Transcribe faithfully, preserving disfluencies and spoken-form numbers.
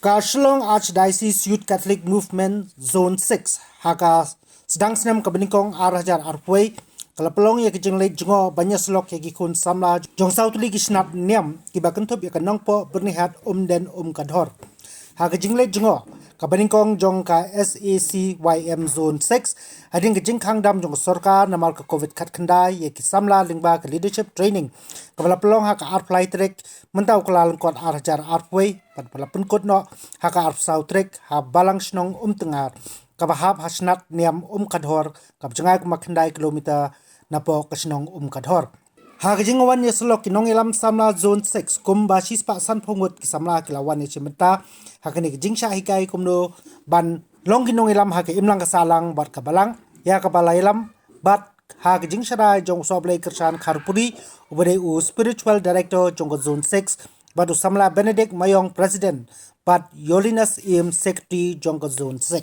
Ka Shillong Archdiocese Youth Catholic Movement Zone six ha ka sdang snem kaba nyngkong ar hajar arphew wei ka la pynlong ïa ka jingleit jngoh ban ïasyllok ïa ki khun samla jong saw tylli ki shnat niam kiba kynthup ïa ka Nongpoh, Byrnihat, Umden, Umkadhor. Ha ka jingleit jngoh kaba nyngkong jong ka S A C Y M Zone six hadien ka jingkhang dam jong ka sorkar namar ka covid khatkhyndai ïa ki samla lyngba ka leadership training kaba la pynlong ha ka arphew lai tarik mynta u Kyllalyngkot ar hajar arphew wei bad ba la pynkut noh ha ka arphew saw tarik ha Balang Shnong Umtngar kaba hap ha shnat niam Umkadhor kaba jngai kumba khyndai kilometer napoh ka shnong Umkadhor. Ha ka jingwan ïasyllok ki nongïalam samla Zone six kumba shispah sanphew ngut ki samla ki la wan ïashim bynta ha kane ka jingshah hikai kumno ban long ki nongïalam ha ka imlang ka sahlang bad ka balang ïa kaba la ïalam bad ha ka jingshadai jong u Sohblei Kyrshan Kharpuri uba dei u Spiritual Director jong ka Zone six bad u samla Benedict Mayong, President, bad Yolinas Im, Secretary jong ka Zone six.